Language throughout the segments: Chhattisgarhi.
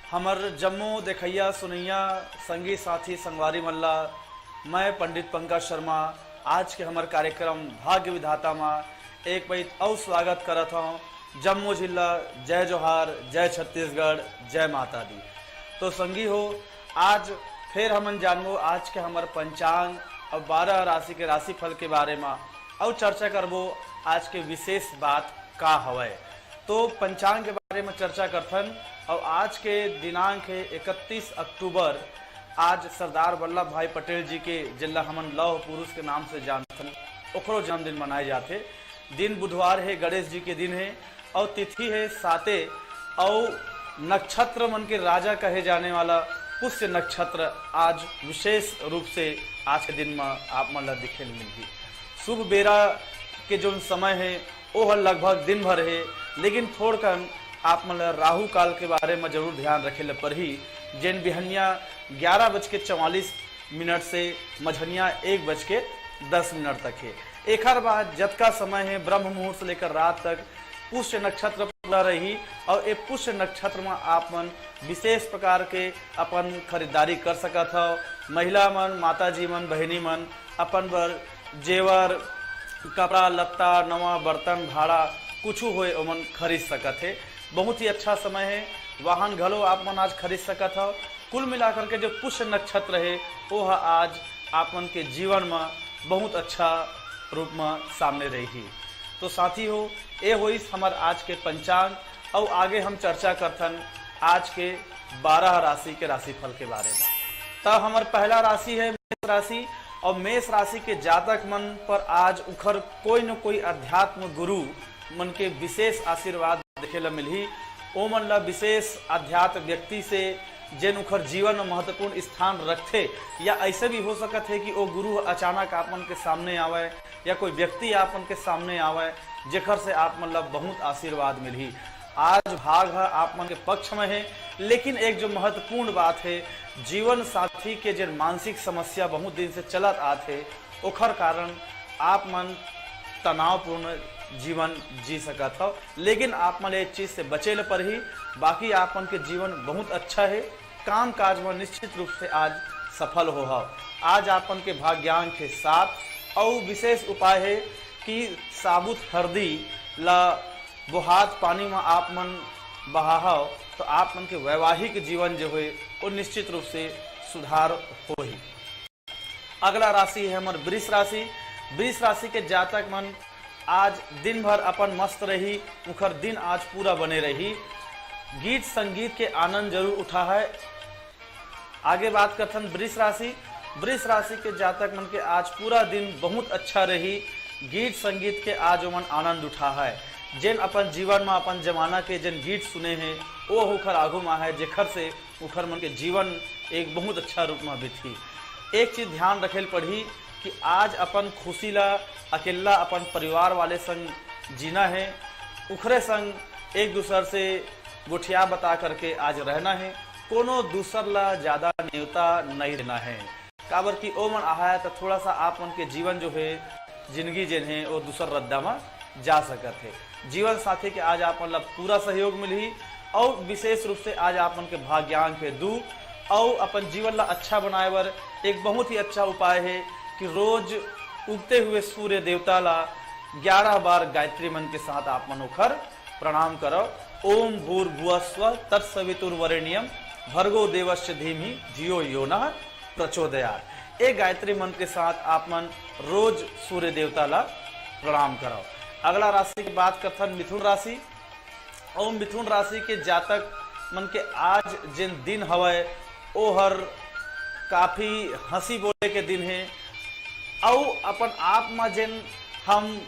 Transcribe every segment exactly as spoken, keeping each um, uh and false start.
हमर जम्मो देखइया, सुनइया, संगी, साथी, संगवारी मन ला मैं पंडित पंकज शर्मा आज के हमर कार्यक्रम भाग्य विधाता मा एक पइत अउ स्वागत करत हौं। जम्मो जिला जय जोहार, जय छत्तीसगढ़, जय माता दी। तो संगी हो, आज फेर हमन जानबो आज के हमर पंचांग अउ बारह राशि के राशिफल के बारे मा, अउ चर्चा करबो आज के विशेष बात का हवय। तो पंचांग के बारे में चर्चा करथन। और आज के दिनांक है इकतीस अक्टूबर। आज सरदार वल्लभ भाई पटेल जी के, जिला हमन लौह पुरुष के नाम से जानथन, ओकरो जन्मदिन मनाए जाथे। दिन बुधवार है, गणेश जी के दिन है और तिथि है साते और नक्षत्र मन के राजा कहे जाने वाला पुष्य नक्षत्र आज विशेष रूप से आज के दिन में आप मन ला दिखे ल मिलही। शुभ बेरा के जोन समय है, ओह लगभग दिन भर हे, लेकिन थोड़कन आप मन ल राहु काल के बारे म जरूर ध्यान रखे ल परही, जेन बिहनिया ग्यारह बज के चवालीस मिनट से मझनिया एक बज के दस मिनट तक हे। एखर बाद जतका समय हे, ब्रह्म मुहूर्त से लेकर रात तक पुष्य नक्षत्र पूरा रही और ए पुष्य नक्षत्र म आप मन विशेष प्रकार के अपन खरीदारी कर सकत हव। महिला मन, माता जी मन, बहिनी मन अपन बर जेवर, कपड़ा लत्ता, नवा बर्तन, भाड़ा कुछु होए ओमन खरीद सकत हे। बहुत ही अच्छा समय हे। वाहन घलो आप मन आज खरीद सकत हव। कुल मिलाकर के जो पुष्य नक्षत्र हे, वो ह आज आप मन के जीवन म बहुत अच्छा रूप म सामने रही। तो साथी हो, ए होइस हमर आज के पंचांग। अउ आगे हम चर्चा करथन आज के बारह राशि के राशिफल के बारे में। त हमर पहला राशि है मेष राशि, और मेष राशि के जातक मन पर आज उखर कोई न कोई अध्यात्म गुरु मन के विशेष आशीर्वाद देखे ला मिलही। ओमन ला विशेष अध्यात्म व्यक्ति से, जेन उखर जीवन में महत्वपूर्ण स्थान रखथे, या ऐसे भी हो सकत है कि ओ गुरु अचानक आप मन के सामने आवय या कोई व्यक्ति आप मन के सामने आवय, जेखर से आप मन ला बहुत आशीर्वाद मिलही। आज भाग ह आप मन के पक्ष में हे, लेकिन एक जो महत्वपूर्ण बात हे, जीवन साथी के जेन मानसिक समस्या बहुत दिन से चलत आत हे, ओखर कारण आप मन तनावपूर्ण जीवन जी सकत हव, लेकिन आप मन ए चीज से बचे ल परही। बाकी आप मन के जीवन बहुत अच्छा हे, काम काज में निश्चित रूप से आज सफल हो हव। आज आप मन के भाग्यांक हे सात, अउ विशेष उपाय हे कि साबुत हरदी ला बोहात पानी में आप मन बहाहव, तो आप मन के वैवाहिक जीवन जो होए, वो निश्चित रूप से सुधार होही। अगला राशि है हमर वृष राशि। वृष राशि के जातक मन आज दिन भर अपन मस्त रही, उखर दिन आज पूरा बने रही। गीत संगीत के आनंद जरूर उठा है। आगे बात करथन वृष राशि। वृष राशि के जातक मन के आज पूरा दिन बहुत अच्छा रही। गीत संगीत के आज ओमन आनंद उठा है। जेन अपन जीवन में अपन जमाना के जेन गीत सुने हैं, वो उखर आगू में है, जेखर से उखर मन के जीवन एक बहुत अच्छा रूप में बीतही। एक चीज ध्यान रखे ल पड़ही कि आज अपन खुशी ला अकेला अपन परिवार वाले संग जीना है, उखरे संग एक दूसर से गोठिया बता करके आज रहना है। कोनो दूसर ला ज्यादा नेवता नहीं देना है, काबर कि ओ मन आहाय त थोड़ा सा आप मन के जीवन जो है, जिंदगी जेन है, वो दूसर रद्दा में जा सकत है। जीवन साथी के आज आप मन ला पूरा सहयोग मिलही, अउ विशेष रूप से आज आप मन के भाग्यांक है दू, अउ अपन जीवन ला अच्छा बनाए बर एक बहुत ही अच्छा उपाय है कि रोज उगते हुए सूर्य देवता ला ग्यारह बार गायत्री मंत्र के साथ आप मन ओखर प्रणाम करव। ओम भूर्भुवः स्वः तत्सवितुर्वरेण्यं भर्गो देवस्य धीमहि धियो यो नः प्रचोदयात्। ए गायत्री मंत्र के साथ आप मन रोज सूर्य देवता ला प्रणाम करव। अगला राशि की बात करथन मिथुन राशि। अउ मिथुन राशि के जातक मन के आज जेन दिन हवय, ओ हर काफी हंसी बोले के दिन हे। अउ अपन आप म जेन हम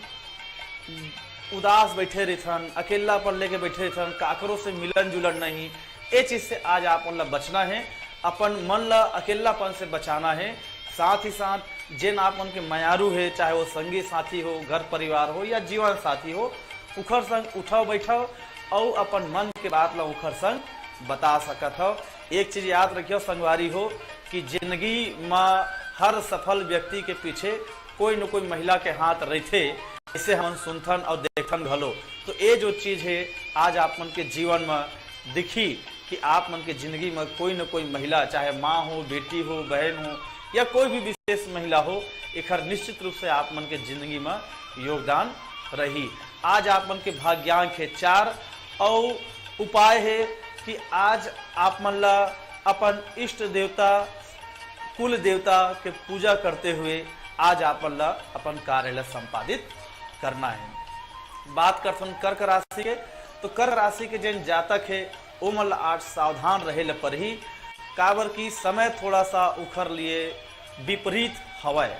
उदास बैठे रहिथन, अकेलापन लेके बैठे रहिथन, काकरो से मिलन जुलन नहीं, ए चीज से आज आप मन ला बचना है। अपन मन ला अकेलापन से बचाना है। साथ ही साथ जेन आप मन के मयारू है, चाहे वो संगी साथी हो, घर परिवार हो या जीवन साथी हो, उखर संग उठव बैठव अउ अपन मन के बात ला उखर संग बता सकत हव। एक चीज याद रखियो संगवारी हो कि जिंदगी म हर सफल व्यक्ति के पीछे कोई न कोई महिला के हाथ रहिथे, इसे हमन सुनथन अउ देखथन घलो। तो ये जो चीज है आज आप मन के जीवन म दिखी, कि आप मन के जिंदगी में कोई न कोई महिला, चाहे माँ हो, बेटी हो, बहन हो, या कोई भी विशेष महिला हो, एखर निश्चित रूप से आप मन के जिंदगी में योगदान रही। आज आप मन के भाग्यांक हे चार, अउ उपाय हे कि आज आप मन ला अपन इष्ट देवता, कुल देवता के पूजा करते हुए आज आप मन ला अपन कार्य ला संपादित करना हे। बात करथन कर्क राशि के, तो कर्क राशि के जेन जातक हे, ओमन ला आज सावधान रहे ल परही, काबर कि समय थोड़ा सा उखर लिए विपरीत हवय,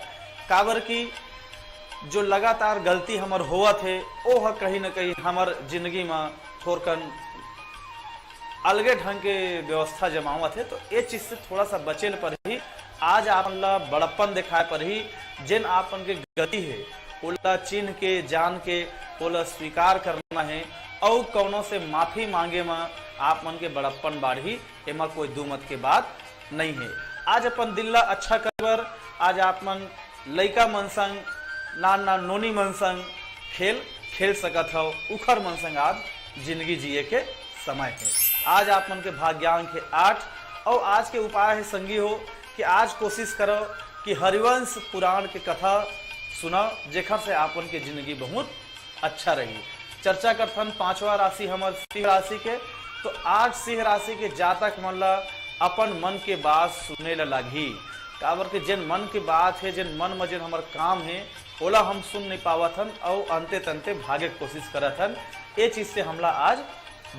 काबर कि जो लगातार गलती हमर होवत हे, ओ ह कहीं न कहीं हमर जिंदगी म थोरकन अलगे ढंग के व्यवस्था जमावत हे, तो ए चीज से थोड़ा सा बचे ल परही। आज आप मन ला बड़प्पन दिखाए परही, जेन आप मन के गलती हे, ओला चिन्ह के, जान के, ओला स्वीकार करना हे, अउ कौनो से माफी मांगे म आप मन के बड़प्पन बाढ़ही, एमा कोई दू मत के बात नहीं हे। आज अपन दिल ला अच्छा करे बर आज आप मन लइका मन संग, नान नान नोनी मन संग खेल खेल सकत हव, उखर मन संग आज जिंदगी जिए के समय हे। आज आप मन के भाग्यांक हे आठ, अउ आज के उपाय हे संगी हो कि आज कोशिश करव कि हरिवंश पुराण के कथा सुनव, जेखर से आप मन के जिंदगी बहुत अच्छा रही। चर्चा करथन पांचवा राशि हमर सिंह राशि के, तो आज सिंह राशि के जातक मन ला अपन मन के बात सुने ला लागही, काबर के जेन मन के बात हे, जेन मन म जेन हमर काम हे, ओला हम सुन नहीं पावत हन, अउ अंते तंते भागे के कोशिश करत हन। ए चीज से हमला आज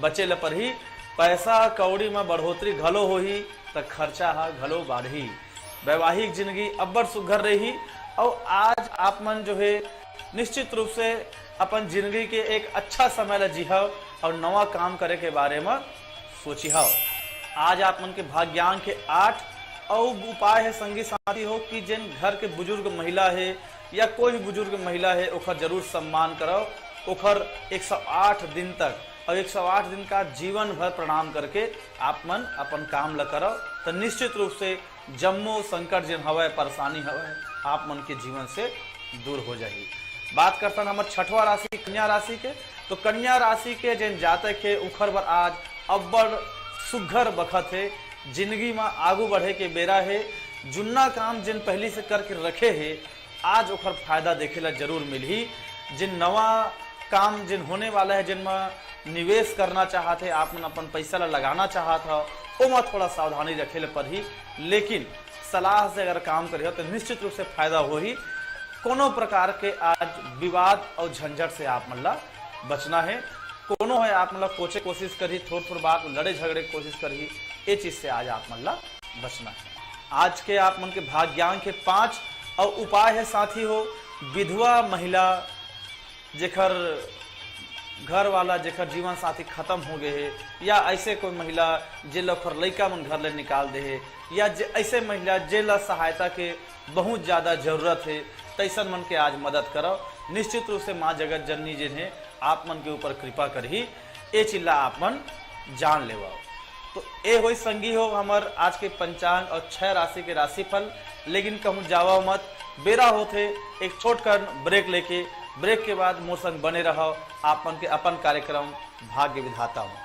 बचे ल परही। पैसा कौड़ी म बढ़ोतरी घलो होही, त खर्चा ह घलो बाढ़ही। वैवाहिक जिंदगी अब्बड़ सुघर रही, अउ आज आप मन जो हे निश्चित रूप से अपन जिंदगी के एक अच्छा समय ल जीहव अउ नवा काम करे के बारे म सोचिहव। आज आप मन के भाग्यांक हे आठ, अउ उपाय हे संगी साथी हो कि जेन घर के बुजुर्ग महिला हे या कोई भी बुजुर्ग महिला हे, ओखर जरूर सम्मान करव। ओखर एक सौ आठ दिन तक अउ एक सौ आठ दिन का जीवन भर प्रणाम करके आप मन अपन काम ल करव, त निश्चित रूप से जम्मो संकट जेन हवय, परेशानी हवय, आप मन के जीवन से दूर हो जाही। बात करथन हमर छठवा राशि कन्या राशि के, तो कन्या राशि के जेन जातक हे, उखर बर आज अब्बड़ सुघर बखत हे। जिंदगी म आगू बढ़े के बेरा हे। जुन्ना काम जेन पहिली से करके रखे हे, आज ओखर फायदा देखे ला जरूर मिलही। जेन नवा काम जेन होने वाला हे, जेन म निवेश करना चाहत हे, आप मन अपन पैसा ला लगाना चाहत हव, ओमा थोड़ा सावधानी रखे ले परही। लेकिन सलाह से अगर काम करिहो, तो निश्चित रूप से फायदा होही। कोनो प्रकार के आज विवाद अउ झंझट से आप मन ला बचना हे। कोनो हे आप मन ला कोचे कोशिश करही, थोर थोर बात लड़े झगड़े के कोशिश करही, ए चीज से आज आप मन ला बचना हे। आज के आप मन के भाग्यांक हे पाँच, अउ उपाय हे साथी हो, विधवा महिला, जेकर घर वाला, जेकर जीवन साथी खत्म हो गए हे, या ऐसे कोई महिला जेला ओकर लइका मन घर ले निकाल दे हे, या जे, ऐसे महिला जेला सहायता के बहुत ज्यादा जरूरत हे, तैसन मन के आज मदद करव। निश्चित रूप से माँ जगत जननी जेन हे, आप मन के ऊपर कृपा करही, ए चीज ला आप मन जान लेवव। तो ए होई संगी हो हमर आज के पंचांग और छह राशि के राशिफल। लेकिन कहूँ जावव मत, बेरा होथे एक छोट कन ब्रेक लेके। ब्रेक के बाद मोर संग बने रहव आप मन के अपन कार्यक्रम भाग्य विधाता में।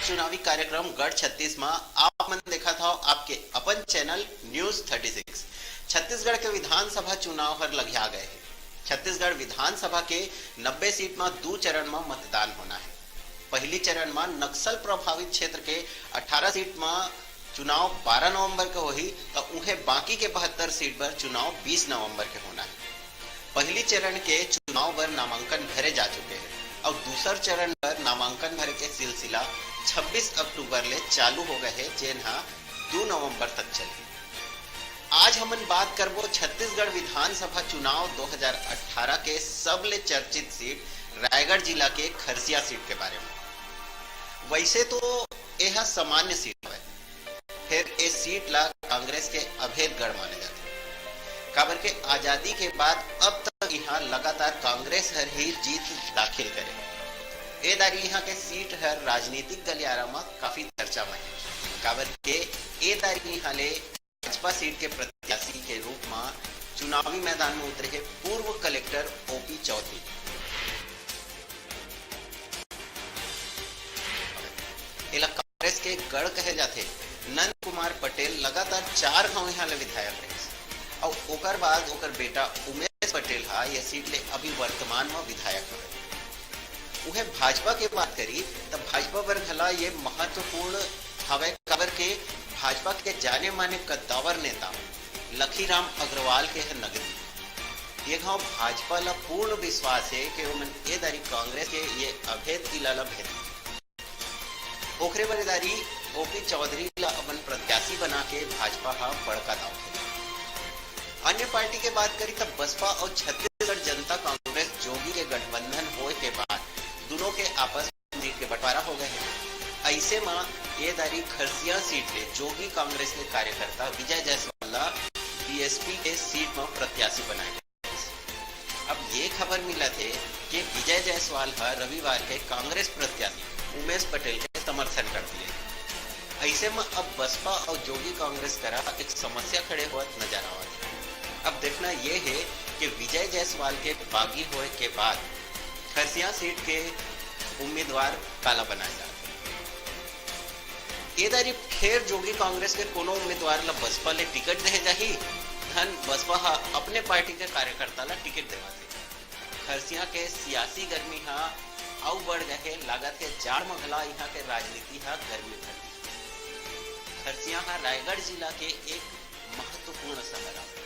चुनावी कार्यक्रम गढ़ छत्तीस म आप मन देखत हव आपके अपन channel news thirty six. Chhattisgarh के विधानसभा चुनाव हर लगिया गए हे। छत्तीसगढ़ विधानसभा के नब्बे सीट म दू चरण म मतदान होना हे। पहली चरण म नक्सल प्रभावित क्षेत्र के अठारह सीट म चुनाव बारह नवंबर के होही, त उहें बाकी के बहत्तर सीट बर चुनाव बीस नवंबर के होना हे। पहली चरण के चुनाव बर नामांकन भरे जा चुके हे अउ दूसर चरण बर नामांकन भरे के सिलसिला छब्बीस अक्टूबर ले चालू हो गए हे, जेन ह दू नवंबर तक चलही। आज हमन बात करबो छत्तीसगढ़ विधानसभा चुनाव दो हज़ार अठारह के सबले चर्चित सीट रायगढ़ जिला के खरसिया सीट के बारे में। वैसे तो एह सामान्य सीट हवय, फेर ए सीट ला कांग्रेस के अभेद गढ़ माने जाथे। काबर के आजादी के बाद अब तक इहां लगातार कांग्रेस हर ही जीत दाखिल करे। ए दारी इहां के सीट हर राजनीतिक गलियारा म काफी चर्चा म हे। काबर के ए दारी इहां ले भाजपा सीट के प्रत्याशी के रूप म चुनावी मैदान म उतरे हे पूर्व कलेक्टर ओपी चौधरी। एला कांग्रेस के गढ़ कहे जाथे। नंद कुमार पटेल लगातार चार घांव इहां ले विधायक रहिस, अउ ओकर बाद ओकर बेटा उमेश पटेल हा ये सीट ले अभी वर्तमान म विधायक हवे। उहे भाजपा के बात करी, त भाजपा बर घला ये महत्वपूर्ण हवय, काबर के भाजपा के जाने माने कद्दावर नेता लखीराम अग्रवाल के ह नगदी। ये घांव भाजपा ला पूर्ण विश्वास हे कि ओमन ए दारी कांग्रेस के ये अभेद किला ला भेद ओखरे बर ए दारी ओपी चौधरी ला अपन प्रत्याशी बना के भाजपा हा बड़का दाव खेले। अन्य पार्टी के बात करी, त बसपा अउ छत्तीसगढ़ जनता कांग्रेस जोगी के गठबंधन होए के बाद दुनों के आपस में सीट के बंटवारा हो गए हे। अइसे म ए दारी खरसिया सीट ले जोगी कांग्रेस के कार्यकर्ता विजय जायसवाल ला बीएसपी के सीट म प्रत्याशी बनाए। अब ये खबर मिलत हे कि विजय जायसवाल ह रविवार के कांग्रेस प्रत्याशी उमेश पटेल के समर्थन कर दिए। अइसे म अब बसपा अउ जोगी कांग्रेस करा एक समस्या खड़े होत नजर आवत हे। अब देखना ये हे कि विजय जायसवाल के बागी होए के बाद खरसिया सीट के उम्मीदवार काला बनाए जात हे। ए दारी फेर जोगी कांग्रेस के कोनो उम्मीदवार ला बसपा ले टिकट देहे जाही, धन बसपा ह अपने पार्टी के कार्यकर्ता ला टिकट देवत हे। खरसिया के सियासी गर्मी ह अउ बढ़ गए हे, लागत हे जाड़ म घला इहां के राजनीति ह गर्मी भर दिही। खरसिया ह रायगढ़ जिला के एक महत्वपूर्ण शहर हवे।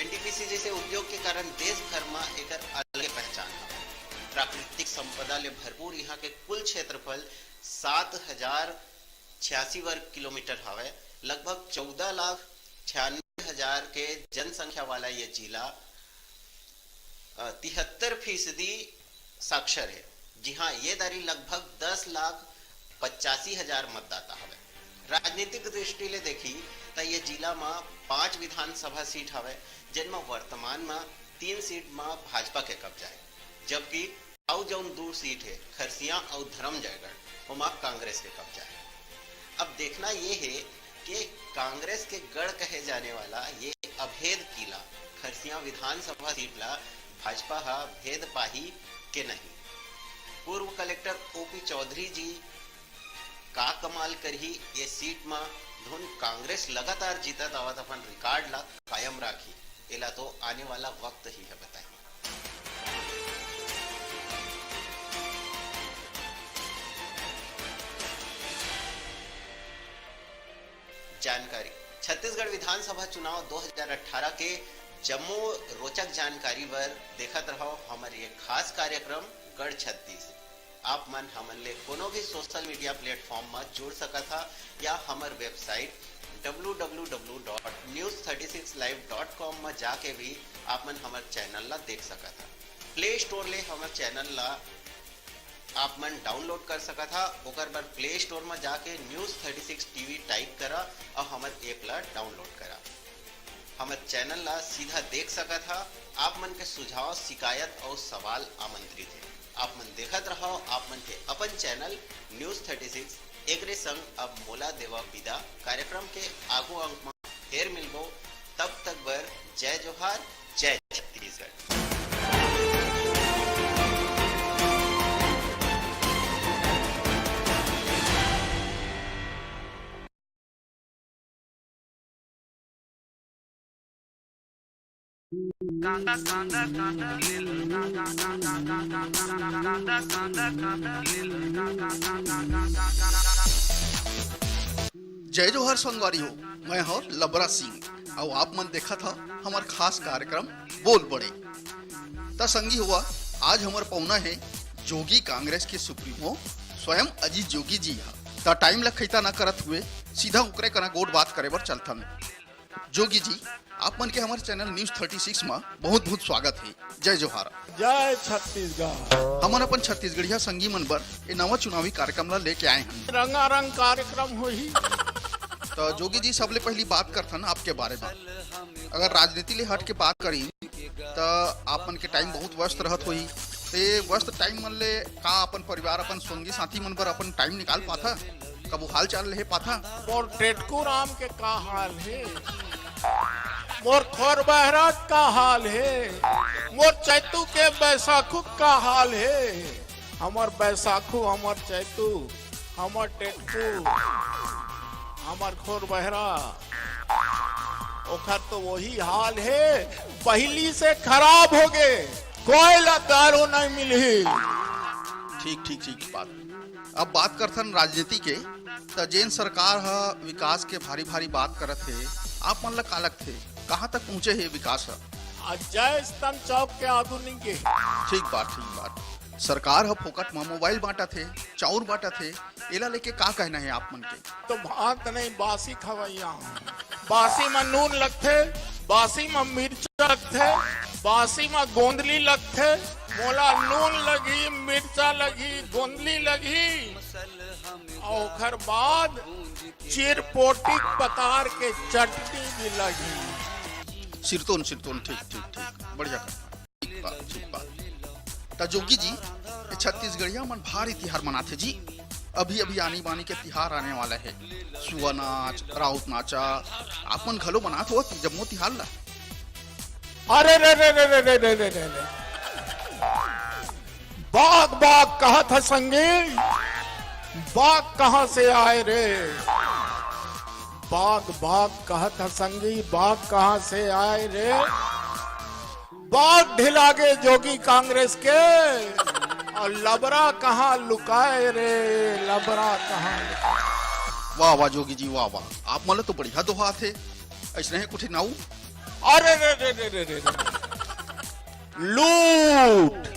एनटीपीसी जैसे उद्योग के कारण देश भर म एकर अलगे पहचान हवे। प्राकृतिक संपदा ले भरपूर इहां के कुल क्षेत्रफल सात हजार छियासी वर्ग किलोमीटर हवय। लगभग चौदह लाख छियानवे हजार के जनसंख्या वाला ये जिला, अ, तिहत्तर फीसदी साक्षर हे। जी हाँ, ये दारी लगभग दस लाख पचासी हजार मतदाता हवय। राजनीतिक दृष्टि ले देखी, त ये जिला म पांच विधानसभा सीट हवय, जेन म वर्तमान म तीन सीट म भाजपा के कब्जा हे, जबकि अउ जउन दू सीट हे, खरसिया अउ धरमजयगढ़, ओमा कांग्रेस के कब्जा हे। अब देखना ये हे कि कांग्रेस के गढ़ कहे जाने वाला ये अभेद किला खरसिया विधानसभा सीट ला भाजपा ह भेद पाही के नहीं। पूर्व कलेक्टर ओपी चौधरी जी का कमाल करही ये सीट म, धुन कांग्रेस लगातार जीतत आवत अपन रिकॉर्ड ला कायम राखही, एला तो आने वाला वक्त ही ह बताही। जानकारी। छत्तीसगढ़ विधानसभा चुनाव दो हज़ार अठारह के जम्मो रोचक जानकारी बर देखत रहव हमर ये खास कार्यक्रम गढ़ छत्तीस। आप मन हमन ले कोनो भी सोशल मीडिया प्लेटफॉर्म म जुड़ सकत ह या हमर website W W W dot news thirty six live dot com म जाके भी आप मन हमर चैनल ला देख सकत ह। प्ले स्टोर ले हमर चैनल ला आप मन डाउनलोड कर सकत ह। ओकर बर प्ले स्टोर म जाके news thirty six TV type करा अउ हमर ऐप ला डाउनलोड करा। हमर चैनल ला सीधा देख सकत ह। आप मन के सुझाव, शिकायत अउ सवाल आमंत्रित हे। आप मन देखत रहव आप मन के अपन चैनल न्यूज़ थर्टी सिक्स। एकरे संग अब मोला देवा विदा। कार्यक्रम के आगू अंक म फेर मिलबो, तब तक बर जय जोहार, जय छत्तीसगढ़। जय जोहार संगवारी हो, मैं हव लबरा सिंह, अउ आप मन देखत ह हमर खास कार्यक्रम बोल बड़े। त संगी हुआ, आज हमर पहुना हे जोगी कांग्रेस के सुप्रीमो स्वयं अजीत जोगी जी ह। त टाइम ल खैता न करत हुए सीधा ओकरे करा गोठ बात करे बर चलथन। जोगी जी, आप मन के हमर चैनल न्यूज़ थर्टी सिक्स म बहुत बहुत स्वागत हे। जय जोहार। जय छत्तीसगढ़। हमन अपन छत्तीसगढ़िया संगी मन बर ए नवा चुनावी कार्यक्रम ला लेके आए हन। रंगारंग कार्यक्रम होही। त त जोगी जी, सबले पहिली बात करथन आपके बारे म। अगर राजनीति ले हट के बात करी, त आप मन के टाइम बहुत व्यस्त रहत होही। त ये व्यस्त टाइम मन ले का अपन परिवार, अपन संगी साथी मन बर अपन टाइम निकाल पाथा? कभू हाल चाल ले पाथा? मोर टेटकू राम के का हाल हे? मोर खोर बहरा का हाल हे? मोर चैतू के बैसाखू का हाल हे? हमर बैसाखू, हमर चैतू, हमर टेटकू, हमर खोर बहरा, ओखर तो वही हाल हे, पहिली से खराब हो गे, कोई ला दारू नहीं मिलही। ठीक, ठीक, ठीक बात। अब बात करथन राजनीति के, त जेन सरकार ह विकास के भारी भारी बात करत हे, आप मन ला का लगथे, कहाँ तक पहुँचे हे विकास ह? आज जय स्तंभ चौक के आगू निंगे। ठीक बात, ठीक बात। सरकार ह फोकट म मोबाइल बांटत हे, चाउर बांटत हे, एला लेके का कहना हे आप मन के? तो भात नहीं, बासी खवैया। बासी म नून लगथे, बासी म मिर्चा लगथे, बासी म गोंदली लगथे। मोला नून लगही, मिर्चा लगही, गोंदली लगही, अउ ओखर बाद चिरपोटी पतार के चटनी भी लगही। सिरतोन, सिरतोन, ठीक, ठीक, ठीक, बढ़िया करना। ठीक बात, ठीक बात। त जोगी जी, ये छत्तीसगढ़िया मन भारी तिहार मनाथे जी। अभी अभी आनी बानी के तिहार आने वाला हे। सुआ नाच, राउत नाचा, आप मन घलो मनात हो जम्मो तिहार ला? अरे रे रे रे रे रे रे रे रे रे। बाघ बाघ कहत ह संगी, बाघ कहाँ से आए रे? बाघ बाघ कहत ह संगी, बाघ कहाँ से आए रे? बाघ ढिला गे जोगी कांग्रेस के, अउ लबरा कहाँ लुकाए रे, लबरा कहाँ लुकाए? वाह, वाह, जोगी जी, वाह, वाह, आप मन ल तो बढ़िया दोहा आथे, अइसने हे कुछ नाऊ। अरे रे रे रे रे रे रे। लूट,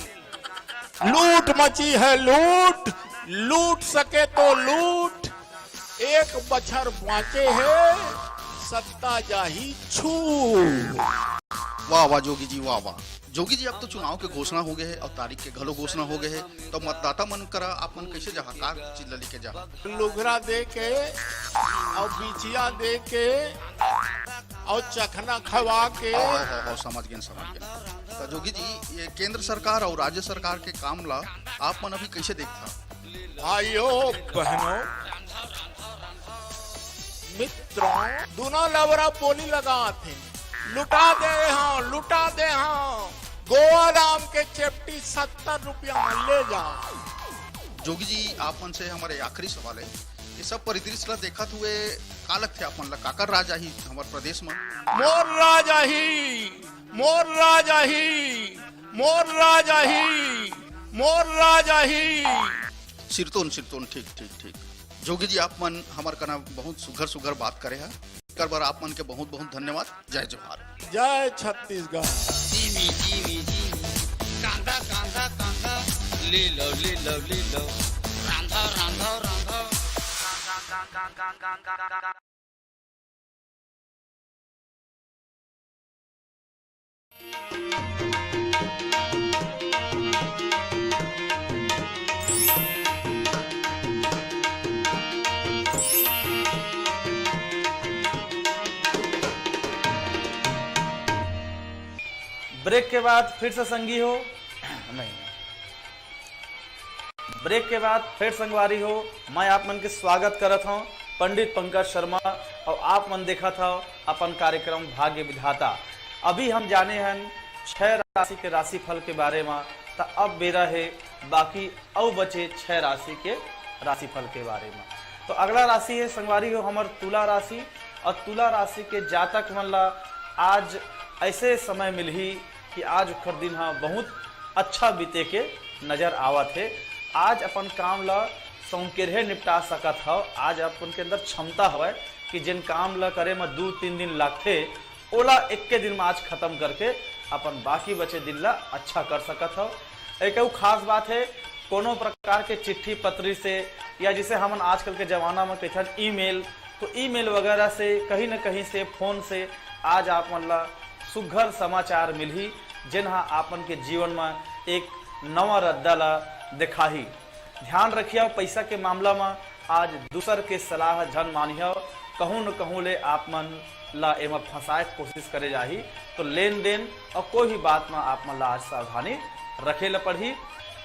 लूट मची है लूट, लूट सके तो लूट, एक बछर बांचे हे, सत्ता जाही छूट। वाह, वाह, जोगी जी, वाह, वाह। जोगी जी, अब तो चुनाव के घोषणा हो गे हे अउ तारीख के घलो घोषणा हो गे हे, तो मतदाता मन करा आप मन कइसे जाहा, का चीज ल लेके जाहा? लुगरा दे के अउ बिछिया दे के अउ चखना खवा के। हाँ, हाँ, हाँ, हाँ, समझ गेन, समझ गेन। त जोगी जी, ये केंद्र सरकार अउ राज्य सरकार के काम ला आप मन अभी कइसे देखथा? भाइयों, बहनों, मित्रों, दूनों लबरा बोली लगात हे, लुटा दे हंव, लुटा दे हंव, गोवा राम के चेपटी सत्तर रुपया म ले जा। जोगी जी, आप मन से हमर आखिरी सवाल हे, ये सब परिदृश्य ला देखत हुए का लगथे आप मन ला, काकर राज आही हमर प्रदेश म? मोर राज आही, मोर राज आही, मोर राज आही, मोर राज आही। सिरतोन, सिरतोन, ठीक, ठीक, ठीक। जोगी जी, आप मन हमर कना बहुत सुघर सुघर बात करे हा, एकर बर आप मन के बहुत बहुत धन्यवाद। जय जोहार। जय छत्तीसगढ़। जीमी, जीमी, जीमी, कांदा, कांदा, कांदा, ले लो, ले लो, ले लो, रांधा, रांधा, रांधा। ब्रेक के बाद फिर से संगी हो, नहीं, ब्रेक के बाद फिर संगवारी हो, मैं आप मन के स्वागत करत हौं पंडित पंकज शर्मा, और आप मन देखत हव अपन कार्यक्रम भाग्य विधाता। अभी हम जाने हन छह राशि के राशिफल के बारे म, त अब बेरा हे बाकी अउ बचे छह राशि के राशिफल के बारे म। तो अगला राशि हे संगवारी हो हमर तुला राशि, और तुला राशि के जातक मन ला आज ऐसे समय मिलही कि आज ओखर दिन ह बहुत अच्छा बीते के नजर आवत हे। आज अपन काम ल सौंकेरहे निपटा सकत हव। आज अपन के अंदर क्षमता हवय कि जेन काम ल करे म दू तीन दिन लागथे, ओला एक्के दिन म आज खत्म करके अपन बाकी बचे दिन ल अच्छा कर सकत हव। एक अउ खास बात हे, कोनो प्रकार के चिट्ठी पत्री से या जिसे हमन आजकल के जमाना म कहिथन ईमेल, तो ईमेल वगैरह से कहीं न कहीं से फोन से आज आप मन ला सुघर समाचार मिलही, जेन ह आप मन के जीवन म एक नवा रद्दा ला दिखाही। ध्यान रखियव, पैसा के मामला म आज दूसर के सलाह झन मानिहव। कहूँ न कहूँ ले आप मन ला एमा फंसाए के कोशिश करे जाही। तो लेन देन और कोई भी बात में आप मन ला आज सावधानी रखे ला पड़ही।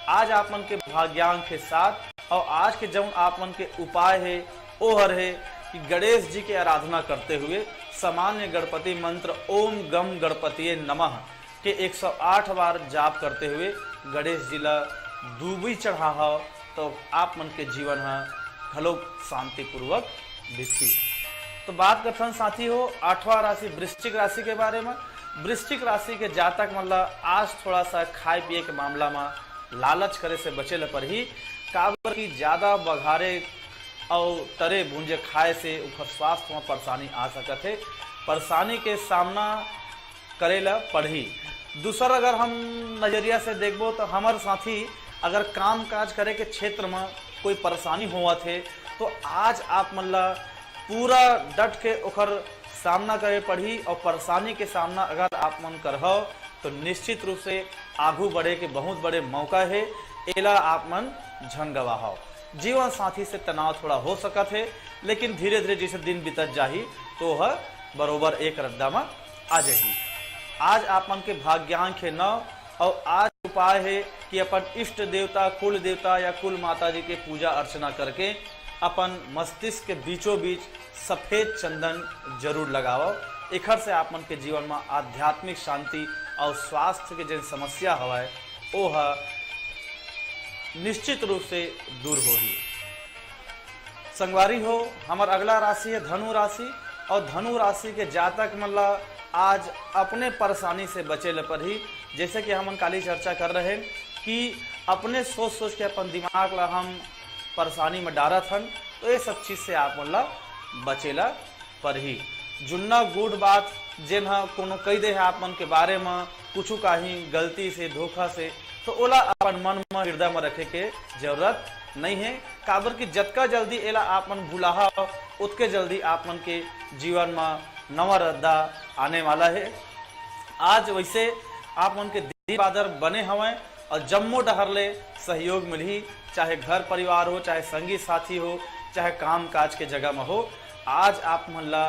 आज आप मन के भाग्यांक हे सात और आज के जौन आप मन के उपाय हे, ओ हर हे कि गणेश जी के आराधना करते हुए सामान्य गणपति मंत्र ओम गम गणपतिये नमः के एक सौ आठ बार जाप करते हुए गणेश जी ला दूबी चढ़ाहव, तो आप मन के जीवन ह घलो शांतिपूर्वक बीतही। तो बात करथन साथी हो, आठवां राशि वृश्चिक राशि के बारे में। वृश्चिक राशि के जातक मन ला आज थोड़ा सा खाए पिए के मामला में लालच करे से बचे ला परही, काबर कि ज्यादा बघारे अउ तरे भूंजे खाए से ओकर स्वास्थ्य में परेशानी आ सकत हे। परेशानी के सामना करे ला पड़ही। दूसर अगर हम नजरिया से देखबो तो हमर साथी अगर काम काज करे के क्षेत्र में कोई परेशानी होवत हे, तो आज आप मन ला पूरा डट के ओकर सामना करे पड़ही और परेशानी के सामना अगर आप मन करहव तो निश्चित रूप से आगू बढ़े के बहुत बड़े मौका हे, एला आप मन झन गवाहव। जीवन साथी से तनाव थोड़ा हो सकत हे, लेकिन धीरे धीरे जैसे दिन बीतत जाही तो वह बरोबर एक रद्दा में आ जाही। आज आप मन के भाग्यांक हे नौ और आज उपाय हे कि अपन इष्ट देवता, कुल देवता या कुल माता जी के पूजा अर्चना करके अपन मस्तिष्क के बीचों बीच सफेद चंदन जरूर लगावव। एखर से आप मन के जीवन में आध्यात्मिक शांति और स्वास्थ्य के जेन समस्या हवय, ओ ह निश्चित रूप से दूर होही। संगवारी हो, हमर अगला राशि है धनु राशि, और धनु राशि के जातक मन ला आज अपने परेशानी से बचे ल परही। जैसे कि हमन काली चर्चा कर रहे हैं कि अपने सोच सोच के अपन दिमाग ला हम परेशानी में डारत हन, तो ये सब चीज से आप मन ला बचे ला परही। जुन्ना गूढ़ बात जेन ह कोनो कह दे है आप मन के बारे में कुछ काही गलती से, धोखा से, तो ओला अपन मन में, हृदय में रखे के जरूरत नहीं है, काबर कि जतका जल्दी एला आप मन भुलाहा, उतके जल्दी आप मन के जीवन में नवा रद्दा आने वाला है। आज वैसे आप मन के दिन बादर बने हवय और जम्मो डहर ले सहयोग मिलही, चाहे घर परिवार हो, चाहे संगी साथी हो, चाहे काम काज के जगह में हो। आज आप मन ला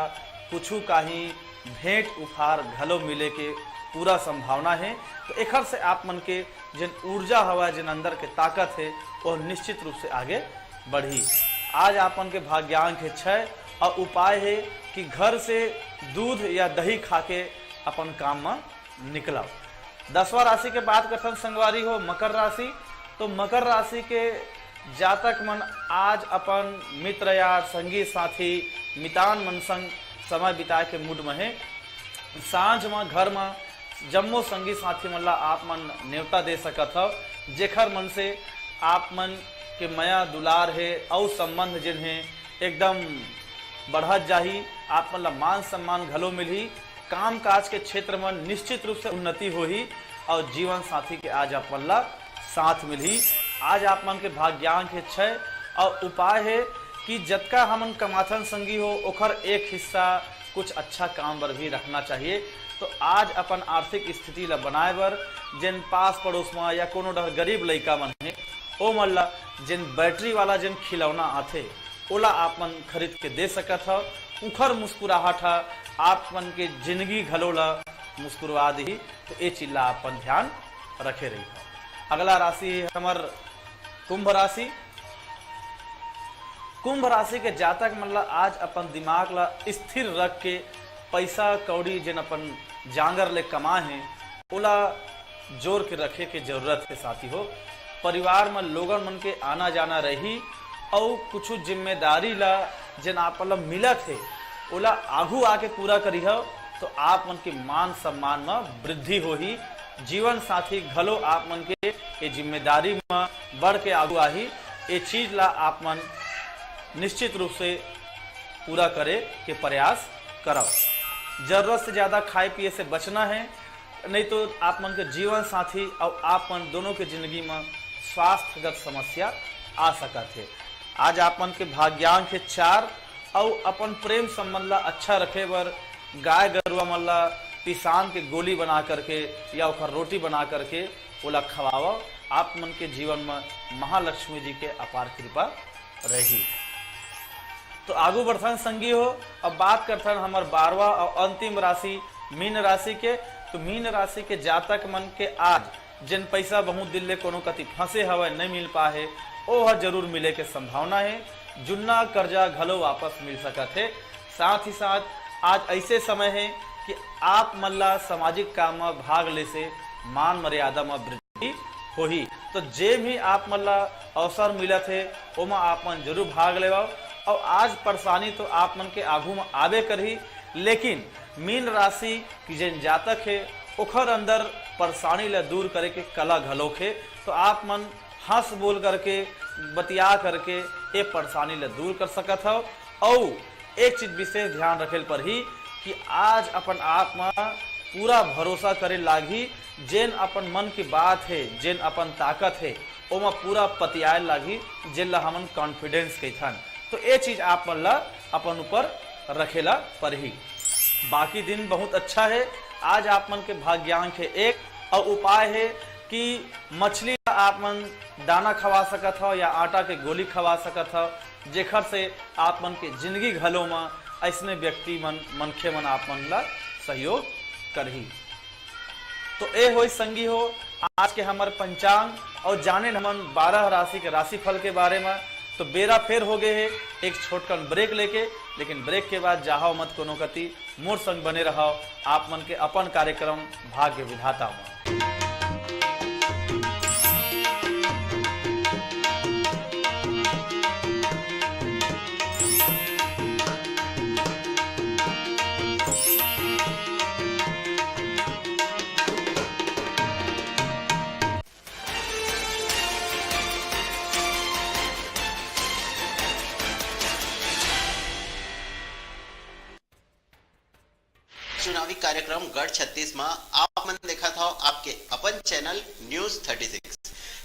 कुछु काही भेंट उपहार घलो मिले के पूरा संभावना है। तो एखर से आप मन के जेन ऊर्जा हवय, जेन अंदर के ताकत है, वो निश्चित रूप से आगे बढ़ही। आज आप मन के भाग्यांक है छह और उपाय है कि घर से दूध या दही खा के अपन काम में निकलव। दसवां राशि के बात करथन संगवारी हो, मकर राशि। तो मकर राशि के जातक मन आज अपन मित्र यार, संगी साथी, मितान मन संग समय बिताए के मूड में हे। सांझ म घर म जम्मो संगी साथी मन ला आप मन नेवता दे सकत हव, जेखर मन से आप मन के मया दुलार हे अउ संबंध जेन हे एकदम बढ़त जाही। आप मन ला मान सम्मान घलो मिलही। काम काज के क्षेत्र म निश्चित रूप से उन्नति होही अउ जीवन साथी के आज आप मन ला साथ मिलही। आज आप मन के भाग्यांक हे छह अउ उपाय हे कि जतका हमन कमाथन संगी हो, ओखर एक हिस्सा कुछ अच्छा काम बर भी रखना चाहिए। तो आज अपन आर्थिक स्थिति ला बनाए बर जेन पास पड़ोस म या कोनो डहर गरीब लइका मन हे, ओ मन ला जेन बैटरी वाला जेन खिलौना आथे, ओला आप मन खरीद के दे सकत हव। उखर मुस्कुराहट ह आप मन के जिंदगी घलो ला मुस्कुरा दिही। तो ए चीज ला आप मन ध्यान रखे रही। अगला राशि हे हमर कुंभ राशि। कुंभ राशि के जातक मन ला आज अपन दिमाग ला स्थिर रख के पैसा कौड़ी जेन अपन जांगर ले कमाए हे, ओला जोर के रखे के जरूरत हे साथी हो। परिवार म लोगन मन के आना जाना रही अउ कुछ जिम्मेदारी ला जेन आप ला मिलत हे, ओला आघू आके पूरा करिहव, तो आप मन के मान सम्मान म वृद्धि होही। जीवन साथी घलो आप मन के ये जिम्मेदारी म बढ़ के आगू आही। ये चीज ला आप मन निश्चित रूप से पूरा करे के प्रयास करव। जरूरत से ज्यादा खाए पिए से बचना है, नहीं तो आप मन के जीवन साथी अउ आप मन दोनों के जिंदगी म स्वास्थ्यगत समस्या आ सकत हे। आज आप मन के भाग्यांक हे चार अउ अपन प्रेम संबंध ला अच्छा रखे बर गाय गरुआ मन ला पिसान के गोली बना करके या ओकर रोटी बना करके ओला खवावव। आप मन के जीवन म महालक्ष्मी जी के अपार कृपा रही। तो आगू बढ़थन संगी हो, अब बात करथन हमर बारहवाँ और अंतिम राशि मीन राशि के। तो मीन राशि के जातक मन के आज जेन पैसा बहुत दिन ले कोनो कति फंसे हवय, नहीं मिल पाए हे, ओ ह जरूर मिले के संभावना हे। जुन्ना कर्जा घलो वापस मिल सकत हे। साथ ही साथ आज ऐसे समय हे कि आप मन ला सामाजिक काम म भाग ले से मान मर्यादा म वृद्धि होही। तो जे भी आप मन ला अवसर मिलत हे, ओमा आप मन जरूर भाग लेवव। और आज परेशानी तो आप मन के आगू म आबे करही, लेकिन मीन राशि की जेन जातक हे, ओखर अंदर परेशानी ला दूर करे के कला घलोक हे। तो आप मन हंस बोल करके, बतिया करके ये परेशानी ला दूर कर सकत हव। अउ एक चीज विशेष ध्यान रखे ल परही कि आज अपन आप म पूरा भरोसा करे लागही। जेन अपन मन की बात हे, जेन अपन ताकत हे, ओमा पूरा पतियाए लागही, जेन ला हमन कॉन्फिडेंस कहिथन। तो ये चीज आप मन ला अपन ऊपर रखे ला परही। बाकी दिन बहुत अच्छा हे। आज आप मन के भाग्यांक हे एक, और उपाय हे कि मछली ला आप मन दाना खवा सकत हव या आटा के गोली खवा सकत हव, जेखर से आप मन के जिंदगी घलो म अइसने व्यक्ति मन, मनखे मन आप मन ला सहयोग करही। तो ए होई संगी हो आज के हमर पंचांग और जाने हमन बारह राशि के राशिफल के बारे म। तो बेरा फेर हो गए हे एक छोटकन ब्रेक लेके, लेकिन ब्रेक के बाद जाहव मत कोनो कति, मोर संग बने रहव आप मन के अपन कार्यक्रम भाग्य विधाता म। चुनावी कार्यक्रम गढ़ छत्तीस में आप मन देखत हव आपके अपन channel news thirty six.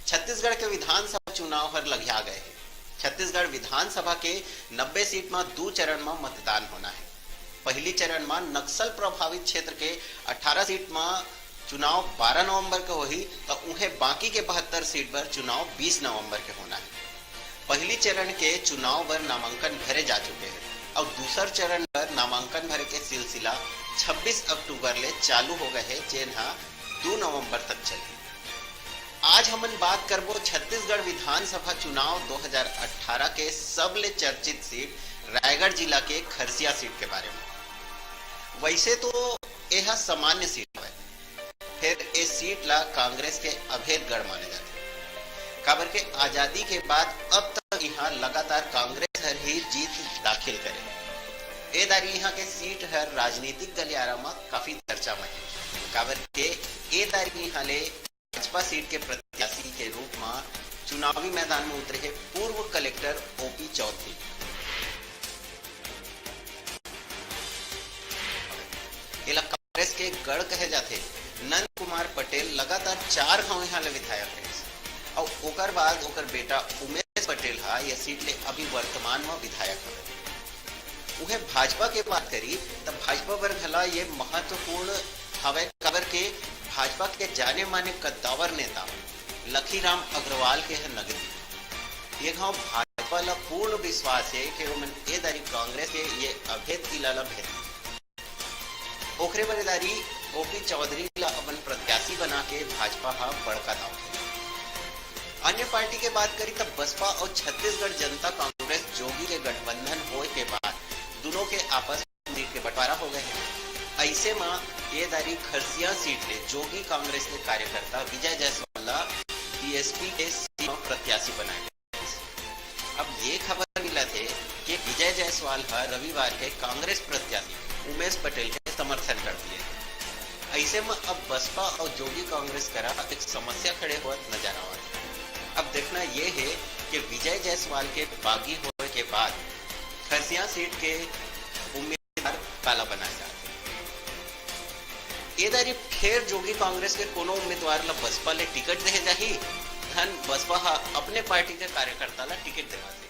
Chhattisgarh के विधानसभा चुनाव हर लगिया गए हे। छत्तीसगढ़ विधानसभा के नब्बे सीट में दू चरण में मतदान होना हे। पहली चरण में नक्सल प्रभावित क्षेत्र के अठारह सीट में चुनाव बारह नवंबर के होही, तो उहे बाकी के बहत्तर सीट बर चुनाव बीस नवंबर के होना हे। पहली चरण के चुनाव बर नामांकन भरे जा चुके हे और दूसर चरण बर नामांकन भरे के सिलसिला छब्बीस अक्टूबर ले चालू हो गए हे, जेन ह दू नवंबर तक चलही। आज हमन बात करबो छत्तीसगढ़ विधानसभा चुनाव दो हज़ार अठारह के सबले चर्चित सीट रायगढ़ जिला के खरसिया सीट के बारे में। वैसे तो यह सामान्य सीट हवय, फेर ए सीट ला कांग्रेस के अभेद गढ़ माने जाथे, काबर के आजादी के बाद अब तक इहां लगातार कांग्रेस हर ही जीत दाखिल करे। ए दारी इहां के सीट हर राजनीतिक गलियारा म काफी चर्चा म हे, काबर के ए दारी इहां ले भाजपा सीट के प्रत्याशी के रूप म चुनावी मैदान में उतरे हे पूर्व कलेक्टर ओपी चौधरी। एला कांग्रेस के गढ़ कहे जाथे। नंद कुमार पटेल लगातार चार घाव इहां ले विधायक रहिस अउ ओकर बाद ओकर बेटा उमेश पटेल ह ये सीट ले अभी वर्तमान म विधायक हवे। उहे भाजपा के बात करी त भाजपा बर घला ये महत्वपूर्ण हवय, काबर के भाजपा के जाने माने कद्दावर नेता लखीराम अग्रवाल के ह नगरी। ये घाव भाजपा ला पूर्ण विश्वास हे कि ओमन ए दारी कांग्रेस के ये अभेद किला ला भेद ओखरे बर ए दारी ओपी चौधरी ला अपन प्रत्याशी बना के भाजपा ह बड़का दाव खेले। अन्य पार्टी के बात करी त बसपा अउ छत्तीसगढ़ जनता कांग्रेस जोगी के गठबंधन होए के बाद दुनों के आपस में सीट के बंटवारा हो गए हे। अइसे म ये दारी खरसिया सीट ले जोगी कांग्रेस के कार्यकर्ता विजय जायसवाल ला बीएसपी के सीट म प्रत्याशी बनाए गए। अब ये खबर मिलत हे कि विजय जायसवाल ह रविवार के कांग्रेस प्रत्याशी उमेश पटेल के समर्थन कर दिए। अइसे म अब बसपा अउ जोगी कांग्रेस करा एक समस्या खड़े होत नजर आवत हे। अब देखना ये हे कि विजय जायसवाल के बागी होए के बाद खरसिया सीट के उम्मीदवार काला बनाए जाथे। ए दारी फेर जोगी कांग्रेस के कोनो उम्मीदवार ला बसपा ले टिकट देहे जाही, धन बसपा ह अपने पार्टी के कार्यकर्ता ला टिकट देवाथे।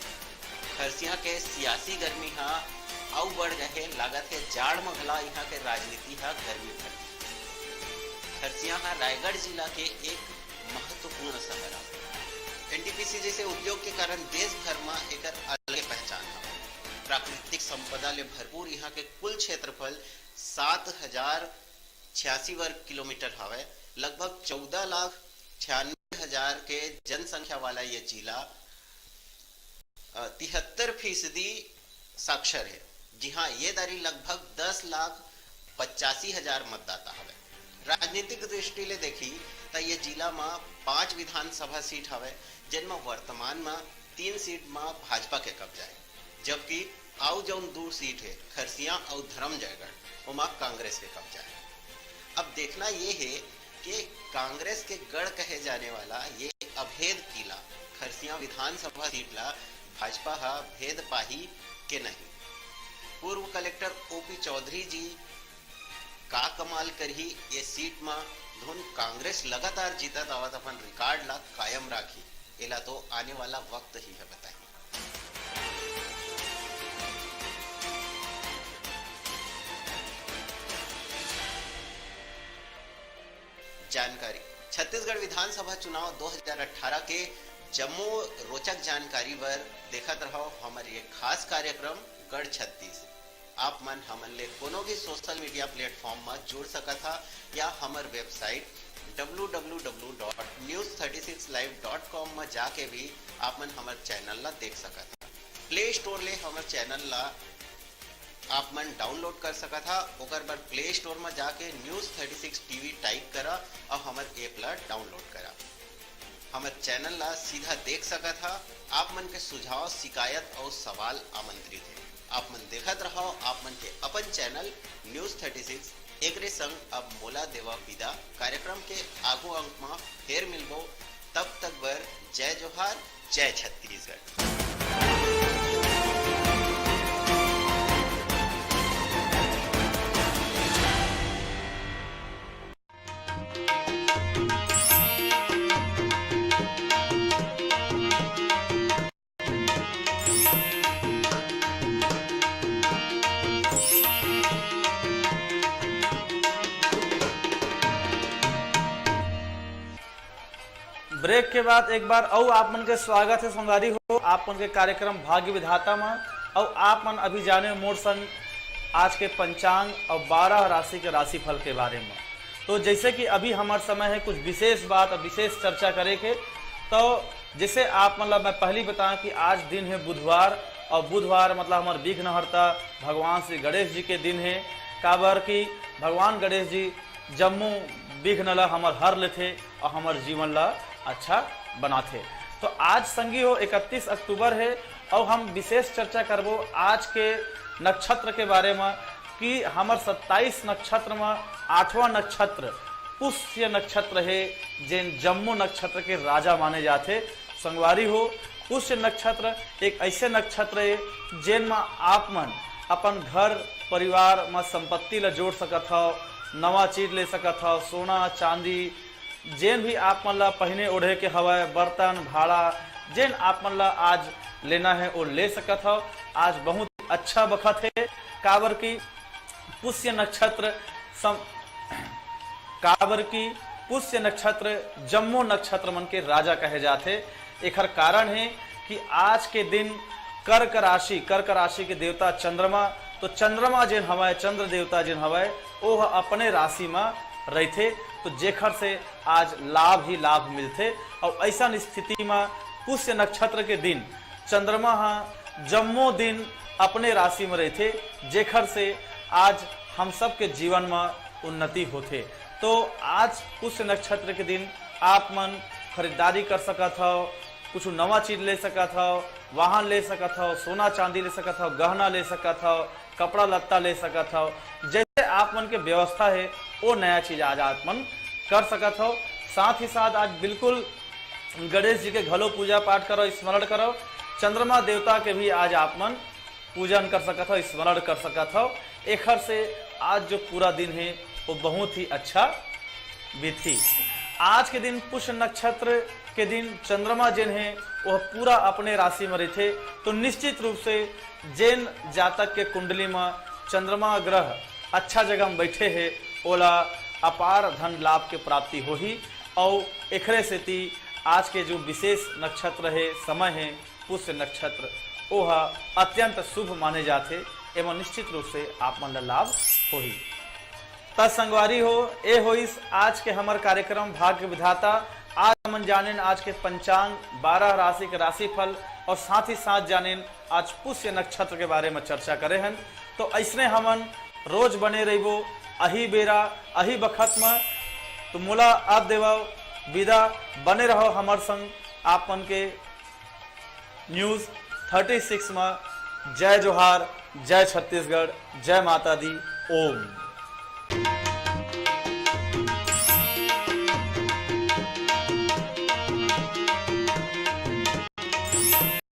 खरसिया के सियासी गर्मी ह अउ बढ़ गए हे, लागत हे जाड़ म घला इहां के राजनीति ह गर्मी भर दिही। खरसिया ह रायगढ़ जिला के एक महत्वपूर्ण शहर हवय। एनटीपीसी जैसे उद्योग के कारण देश भर म एकर अलगे पहचान हवय। प्राकृतिक संपदा ले भरपूर यहाँ के कुल क्षेत्रफल सात हजार छियासी वर्ग किलोमीटर हवय। लगभग चौदह लाख छियानवे हजार के जनसंख्या वाला ये जिला, अ, तिहत्तर फीसदी साक्षर हे। जी हाँ, ये दारी लगभग दस लाख पचासी हजार मतदाता हवय। राजनीतिक दृष्टि ले देखी, त ये जिला म पांच विधानसभा सीट हवय, जेन म वर्तमान म तीन सीट म भाजपा के कब्जा हे, जबकि अउ जउन दू सीट हे, खरसिया अउ धरमजयगढ़, ओमा कांग्रेस के कब्जा हे। अब देखना ये हे कि कांग्रेस के गढ़ कहे जाने वाला ये अभेद किला खरसिया विधानसभा सीट ला भाजपा ह भेद पाही के नहीं। पूर्व कलेक्टर ओपी चौधरी जी का कमाल करही ये सीट म, धुन कांग्रेस लगातार जीतत आवत अपन रिकॉर्ड ला कायम राखी, एला तो आने वाला वक्त ही ह बताही। जानकारी। छत्तीसगढ़ विधानसभा चुनाव दो हज़ार अठारह के जम्मो रोचक जानकारी बर देखत रहव हमर ये खास कार्यक्रम गढ़ छत्तीस। आप मन हमन ले कोनो भी सोशल मीडिया प्लेटफॉर्म म जुड़ सकत हा या हमर website W W W dot news thirty six live dot com म जाके भी आप मन हमर चैनल ला देख सकत हा। प्ले स्टोर ले हमर चैनल ला आप मन डाउनलोड कर सकत हा। ओकर बर प्ले स्टोर म जाके news thirty six TV type करा अउ हमर ऐप ला डाउनलोड करा। हमर चैनल ला सीधा देख सकत हा। आप मन के सुझाव, शिकायत अउ सवाल आमंत्रित हे। आप मन देखत रहव आप मन के अपन चैनल न्यूज़ थर्टी सिक्स। एकरे संग अब मोला देवा विदा। कार्यक्रम के आगू अंक म फेर मिलबो। तब तक बर जय जोहार, जय छत्तीसगढ़। ब्रेक के बाद एक बार अउ आप मन के स्वागत हे संगवारी हो, आप मन के कार्यक्रम भाग्य विधाता म। अउ आप मन अभी जाने मोर संग आज के पंचांग अउ बारह राशि के राशिफल के बारे म। तो जैसे कि अभी हमर समय हे कुछ विशेष बात अउ विशेष चर्चा करे के, तो जैसे आप मन ला मैं पहली बताऊं कि आज दिन हे बुधवार, अउ बुधवार मतलब हमर विघ्नहर्ता भगवान श्री गणेश जी के दिन हे, काबर कि भगवान गणेश जी जम्मो विघ्न ला हमर हर लेथे अउ हमर जीवन ला अच्छा बनाथे। तो आज संगी हो इकतीस अक्टूबर हे, अउ हम विशेष चर्चा करबो आज के नक्षत्र के बारे म कि हमर सत्ताईस नक्षत्र म आठवां नक्षत्र पुष्य नक्षत्र हे, जेन जम्मो नक्षत्र के राजा माने जाथे। संगवारी हो, पुष्य नक्षत्र एक ऐसे नक्षत्र हे, जेन म आप मन अपन घर परिवार म संपत्ति ल जोड़ सकत हव, नवा चीज ले सकत हव, सोना, चांदी, जेन भी आप मन ल पहिने ओढ़े के हवय, बर्तन, भाड़ा, जेन आप मन ल आज लेना हे, वो ले सकत हव। आज बहुत अच्छा बखत हे, काबर कि पुष्य नक्षत्र सम-, काबर कि पुष्य नक्षत्र जम्मो नक्षत्र मन के राजा कहे जाथे। एखर कारण हे कि आज के दिन कर्क राशि, कर्क राशि के देवता चंद्रमा, तो चंद्रमा जेन हवय, चंद्र देवता जेन हवय, ओह अपने राशि म रहिथे, तो जेखर से आज लाभ ही लाभ मिलथे। अउ ऐसन स्थिति म पुष्य नक्षत्र के दिन चंद्रमा ह जम्मो दिन अपने राशि म रहिथे, जेखर से आज हम सब के जीवन म उन्नति होथे। तो आज पुष्य नक्षत्र के दिन आप मन खरीदारी कर सकत हव, कुछ नवा चीज ले सकत हव, वाहन ले सकत हव, सोना चांदी ले सकत हव, गहना ले सकत हव, कपड़ा लत्ता ले सकत हव, जैसे आप मन के व्यवस्था हे, वो नया चीज आज आप मन कर सकत हव। साथ ही साथ आज बिल्कुल गणेश जी के घलो पूजा पाठ करो, स्मरण करो, चंद्रमा देवता के भी आज आप मन पूजन कर सकत हव, स्मरण कर सकत हव। एखर से आज जो पूरा दिन हे, वो बहुत ही अच्छा बीतही। आज के दिन पुष्य नक्षत्र के दिन चंद्रमा जेन हे, वह पूरा अपने राशि में रहिथे, तो निश्चित रूप से जेन जातक के कुंडली में चंद्रमा ग्रह अच्छा जगह में बैठे हे, ओला अपार धन लाभ के प्राप्ति होही। अउ एकरे सेती आज के जो विशेष नक्षत्र हे, समय हे, पुष्य नक्षत्र, वो ह अत्यंत शुभ माने जाथे। एमा निश्चित रूप से आप मन ला लाभ होही। त संगवारी हो, ए होइस आज के हमर कार्यक्रम भाग्य विधाता। आज हमन जानेन आज के पंचांग, बारह राशि के राशिफल और साथ ही साथ जानेन आज पुष्य नक्षत्र के बारे में चर्चा करे हन। तो ऐसने हमन रोज बने रहिबो अही बेरा, अही बखत में। तो मोला अब देवव विदा, बने रहो हमर संग आप मन के न्यूज थर्टी सिक्स में। जय जोहार, जय छत्तीसगढ़, जय माता दी, ओम।